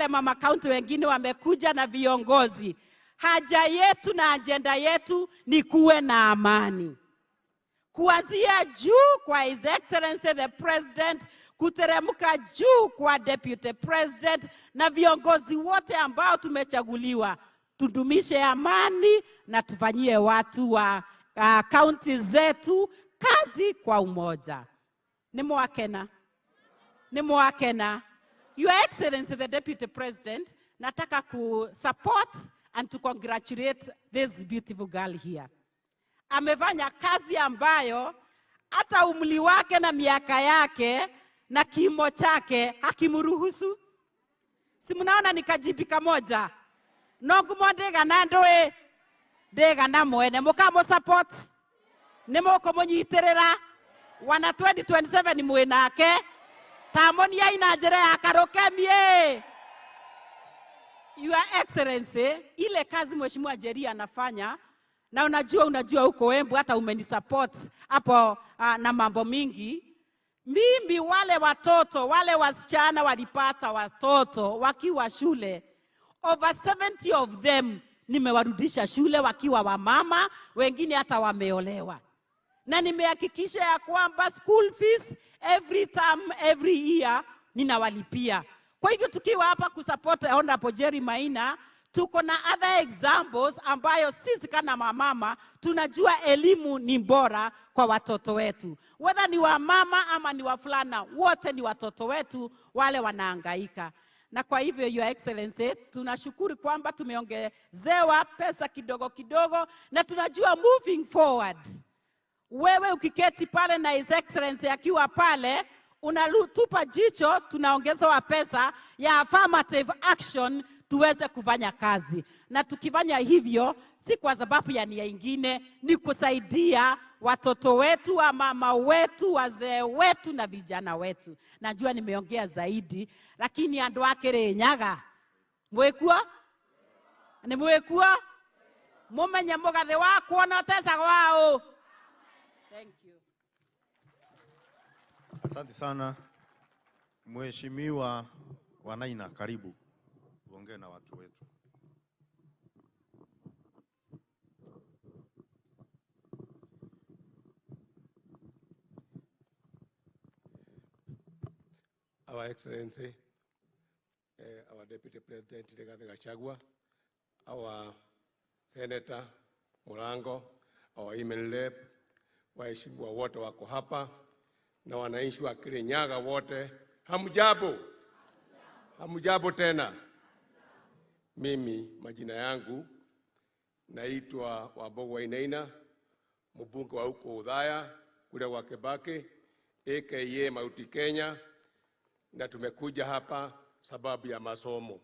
wale mama county wengine wamekuja na viongozi. Haja yetu na ajenda yetu ni kuwe na amani. Kuanzia juu kwa His Excellency the President, kuteremka juu kwa Deputy President na viongozi wote ambao tumechaguliwa, tudumishe amani na tufanyie watu wa kaunti zetu kazi kwa umoja. Ni mwakena. Ni mwakena. Your Excellency the Deputy President, nataka ku support and to congratulate this beautiful girl here. Amefanya kazi ambayo hata umri wake na miaka yake na kimo chake hakimruhusu. Si mnaona nikajibika moja. Nongumo ndigana ndui ndigana mwene mukamo support ni mukumunyitirira wana 2027 mwinake tamonia ina njira ya Karukemie. Your Excellency, ile kazi Mheshimiwa Njeri anafanya, na unajua huko Embu hata umenisupport hapo na mambo mingi. Mimi wale watoto, wale wasichana walipata watoto wakiwa shule, over 70 of them nimewarudisha shule wakiwa wamama, wengine hata wameolewa. Na nimehakikisha ya kwamba school fees every term, every year ninawalipia. Kwa hivyo tukiwa hapa kusupport Honorable Njeri Maina, tuko na other examples ambayo sisi kama mamama tunajua elimu ni bora kwa watoto wetu. Whether ni wamama ama ni wavulana, wote ni watoto wetu wale wanahangaika. Na kwa hivyo Your Excellency, tunashukuru kwamba tumeongezewa pesa kidogo kidogo, na tunajua moving forward, wewe ukiketi pale na His Excellency akiwa pale, unatupa jicho, tunaongezewa pesa ya affirmative action tuweze kufanya kazi. Na tukifanya hivyo, si kwa sababu ya nia ingine, ni kusaidia watoto wetu, wa mama wetu, wazee wetu na vijana wetu. Najua nimeongea zaidi, lakini andu a Kirinyaga mwekua? Ni mwekua? Mumenye mugathe wa kuona tesaga wao. Thank you. Asante sana Mheshimiwa Wainaina, karibu uongee na watu wetu. Our Excellency, our Deputy President Rigathi Gachagua, our Senator Murango, our email rep, waheshimiwa wote wako hapa na wananchi wa Kirinyaga wote, hamjambo? Hamjambo tena. Mimi majina yangu naitwa Wambogo Wainaina, mbunge wa huko Othaya kule wa Kibaki, aka Mauti Kenya, na tumekuja hapa sababu ya masomo.